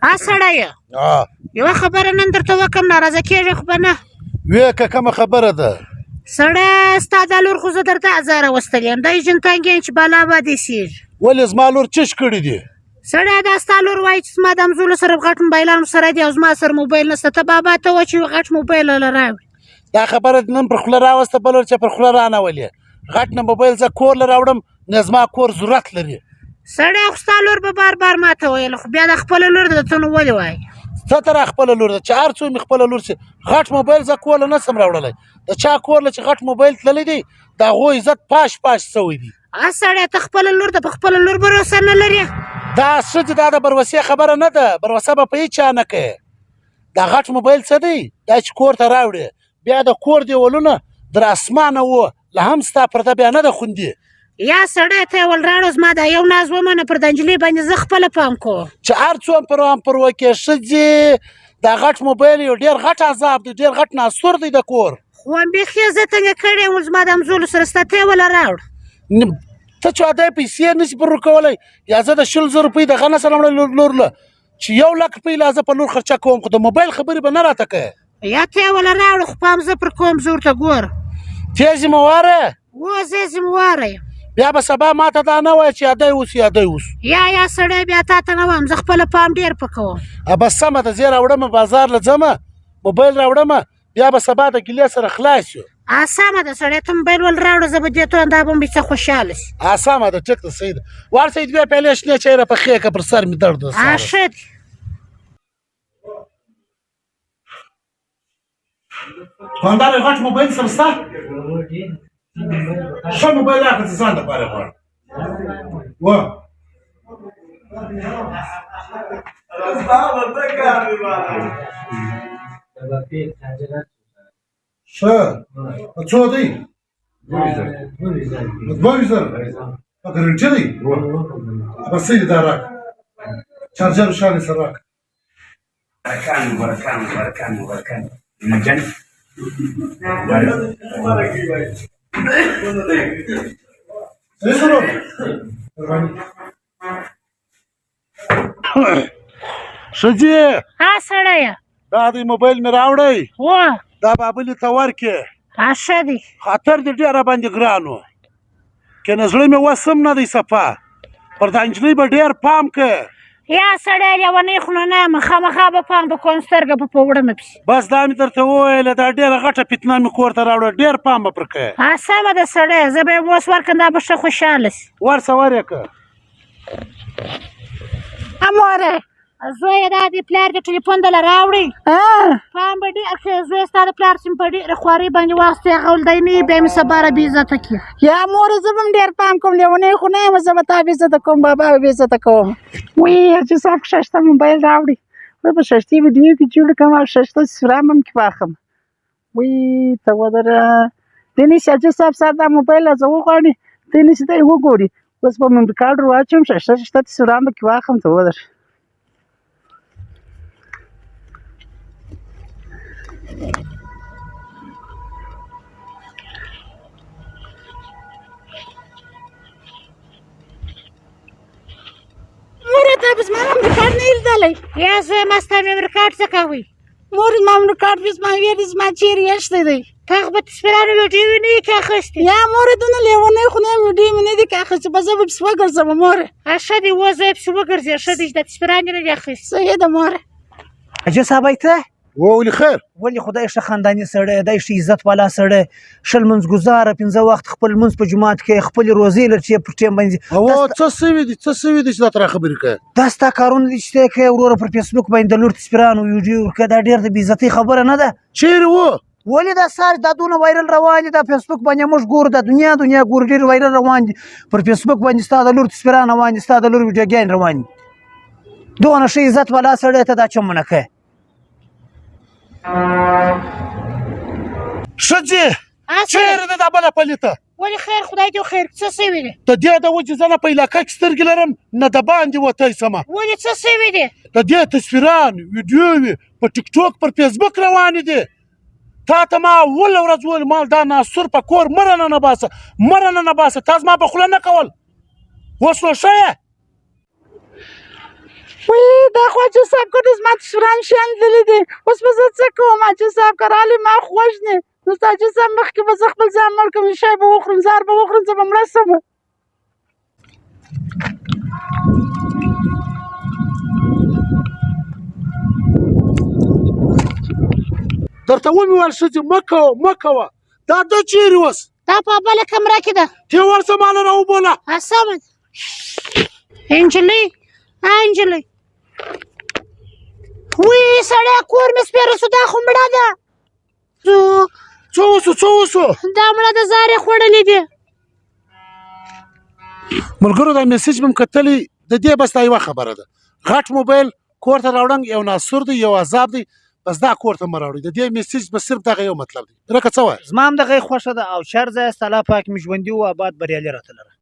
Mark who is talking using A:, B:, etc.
A: ا سړیه یوه خبره نن درته وکم، ناراضه کېږې خو به نه؟
B: وې که کومه خبره ده؟
A: سړی ستا دا لور خو زه درته ازار راوستلې یم، دا یې جنتنګ یم چې بالا به دې سیږي.
B: ولې زما لور چش کړي دي؟
A: سړی دا ستا لور وایي چې زما د همزولو سره غټ موبایلان سره دي او زما سره موبایل نشته، ته بابا ته وه چې یو غټ موبایل له راوړي.
B: دا خبره دې نن پر خوله راوسته، بله ورځ چې پر خوله رانه ولې. غټ نه موبایل زه کور له راوړم، نه زما کور ضرورت لري.
A: سړی خو ستا لور به بار بار ماته ویل، خو بیا د خپله لور ده ته نو ولې وایې؟
B: څه ته را خپله لور ده چې هر څو مې خپله لور سي، غټ موبایل زه کور له نه سم راوړلی. د چا کور له چې غټ موبایل تللی دی د هغو عزت پاش پاش سوی دی.
A: ا سړی ته خپله لور ده، په خپله لور باروسه نه لرې؟
B: دا ښځې دا د بروسې خبره نه ده، بروسه به په هیچا نه کوې. دا غټ موبایل څه دی؟ دا چې کور ته راوړې بیا د کور دیوالونه در اسمانه وو له هم ستا پرده بیا نه ده خوندي.
A: یا سړی ته یې ول راوړه، زما دا یو ناز ومنه، پر د نجلۍ باندې زه خپله پام کوم.
B: چې هر څو هم پر هم پر وکې ښځې دا غټ موبایل یو ډېر غټ عذاب دی، ډېر غټ ناسور دی د کور.
A: خو هم بیخي زه تنګه کړې یم، زما د همزولو سره ستا ته یې وله راوړه.
B: ته چې واده پیسې نه شي پر ورکولی، یا زه د 20 زره روپۍ دغه نه سره وړم لور له چې 1 لک روپۍ لا زه په لور خرچه کوم، خو د موبایل خبرې به نه راته کوې.
A: یا ته یې وله راوړه، خو پام زه پر کوم، زه ورته ګورم.
B: ته ذمه واره یې؟
A: هو زه ذمه واره یم.
B: بیا به سبا ما ته دا نه وایې چې یادی اوس یادی اوس.
A: یا یا سړی بیا تا ته نه وایم، زه خپله پام ډېر په کوم.
B: بس سمه ده، زه یې راوړم بازار له ځمه، موبایل راوړم، بیا به سبا د ګیلې سره خلاص یو.
A: سمه ده سړی، ته موبایل ول راوړه، زه به دې ته دا به مې څه خوشحاله شي.
B: سمه ده، ټیک ده، صحیح ده. ورسئ دوې پیالې شنې چای را پخې کړه، پر سر مې درد ده.
A: ښه دی.
B: دوکاندار غټ موبایل سره ستا؟ ښه موبایل راکړه چې ځان دپاره غواړم. وه ښه په څو دی؟ 22 زره. په ګرنټي دی؟ بس صحیح دی، دا راکړه. چارجر شان یې سره راکړه.
C: برکان برکان برکان برکان مجن.
B: ښځې
A: ها سړیه،
B: دا دی موبایل مې راوړی.
A: هو
B: دا بابلې ته ورکې.
A: ښه دی.
B: خاطر دې ډېر راباندې ګران و، که نه زړه مې اوس هم نه دی صفا. پر دا نجلۍ به ډېر پام کوې.
A: یا سړی لیونی خو نو نه یم، خامخا به پام به کوم، سترګه به په وړمه پسې.
B: بس دا مې درته وویله، دا ډېره غټه فتنه مې کور ته راوړه، ډېر پام به پر کوې.
A: سمه ده سړی، زه به یې اوس ورکړم، دا به ښه خوشحاله شي.
B: ورسه ور یې کړه.
A: موره زویه دا دې پلار دې ټلیفون دله راوړی. پام به ډېر ښه زویه، ستا د پلار چې مې په ډېره خوارۍ باندې واخیستی، هغه ول دی نه وي، بیا مې سبا را بې عزته کړي.
D: یا موره زه به هم ډېر پام کوم، لیونی خو نه یم، زه به تا بې عزته کوم، بابا به بې عزته کوم. وی حاجي صاحب ښایسته موبایل راوړي، وی په ښایستې ویډیو کې جوړ کړم او ښایسته تصویران به هم کې واخلم. وی ته ودره، دی نیسي حاجي صاحب ستا دا موبایل راځه وغواړي، دی نیسي دی وګوري. اوس به مې ریکارډ ور واچوم، ښایسته ښایسته تصویران به کې واخلم. ته ودره. موره تا به زما ممري کارت نه لیدلی؟
A: یا زویه ما ستا ممري کارت څه کوئ؟
D: مور زما ممري کارت به زما ویلي، زما چېرې ایښی دی؟
A: تا خو به تصویرانو ویډیوې نه وي کې اخیستې.
D: یا موره دونه لیونی خو نه یم، ویډیو مې نه دي کې اخیستې، به زه به پسې وګرځم موره.
A: ښه دی، وه زویه پسې وګرځې، ښه دی چې دا تصویران دې نه دي اخیستې.
D: صحیح ده موره.
E: حاجي صاحب ته؟
B: هو ولې خیر؟
E: ولې خدای ښه خانداني سړی دی، ښه عزت والا سړی، ښه لمونځ ګزاره، 5 وخت خپل لمونځ په جومات کې، خپلې روزې لر چې پر ټیم باندې.
B: او څه سوي دي، څه سوي دي چې دا تر خبرې کوې؟
E: دا ستا کارونه دي چې ته یې کوې وروره، پر فیسبوک باندې د لور تصویرانو ویډیو ورکوې، دا ډېر د بې عزتۍ خبره نه ده؟
B: چېرې وو؟
E: ولې دا سار دا دونه وایرل روان دي، دا فیسبوک باندې موږ ګورو، دا دنیا دنیا ګورو، ډېر وایرل روان دي پر فیسبوک باندې، ستا د لور تصویران روان دي، ستا د لور ویډیوګانې روان دي. دونه ښه عزت والا سړی ته دا چمونه کوې؟
B: ښځې چېرې ده دا بله پلیته؟
A: ولې خیر، خدای دې خیر، څه سوي دي؟
B: د دې د وجې زه نه په علاقه کې سترګې لرم، نه د باندې وتی سمه.
A: ولې څه سوي دي؟
B: د دې تصویران ویډیوې په ټیک ټاک پر فیسبوک روانې دي. تا ته ما اوله ورځ وویل مال دا ناسور په کور مه راننه باسه، مه راننه باسه، تا زما په خوله نه کول. اوس نو ښه یې؟
D: وی دا خو حاجي صاحب که زما تصویران شیان لیدلي دي، اوس به زه څه کوم؟ حاجي صاحب که راغلی ما خو وژني. نو حاجي صاحب مخکې به زه خپل ځان مړ کړم، شی به وخورم، زهر به وخورم، زه به مړه شم.
B: درته ومې ویل ښځې مه کوه مه کوه، دا ده چیرې اوس؟
A: دا په بله کمره کې ده.
B: ته ورسه ماله راوبوله.
A: سمه ده. انجلۍ، انجلۍ، وی سړی کور مې سپېره سو، دا خو مړه ده.
B: څه وسو څه وسو؟
A: دا مړه ده، زهر یې خوړلي دي.
B: ملګرو دا میسج مې کتلی، د دې بس دا یوه خبره ده، غټ موبایل کور ته راوړنګ یو ناسور دی، یو عذاب دی، بس دا کور ته مه راوړئ. د دې میسج بس صرف دغه یو مطلب دی. رکه څه وایې؟
E: زما هم دغه خوښه ده او چر ځای الله پاک مې ژوندي او آباد بریالي راته لره.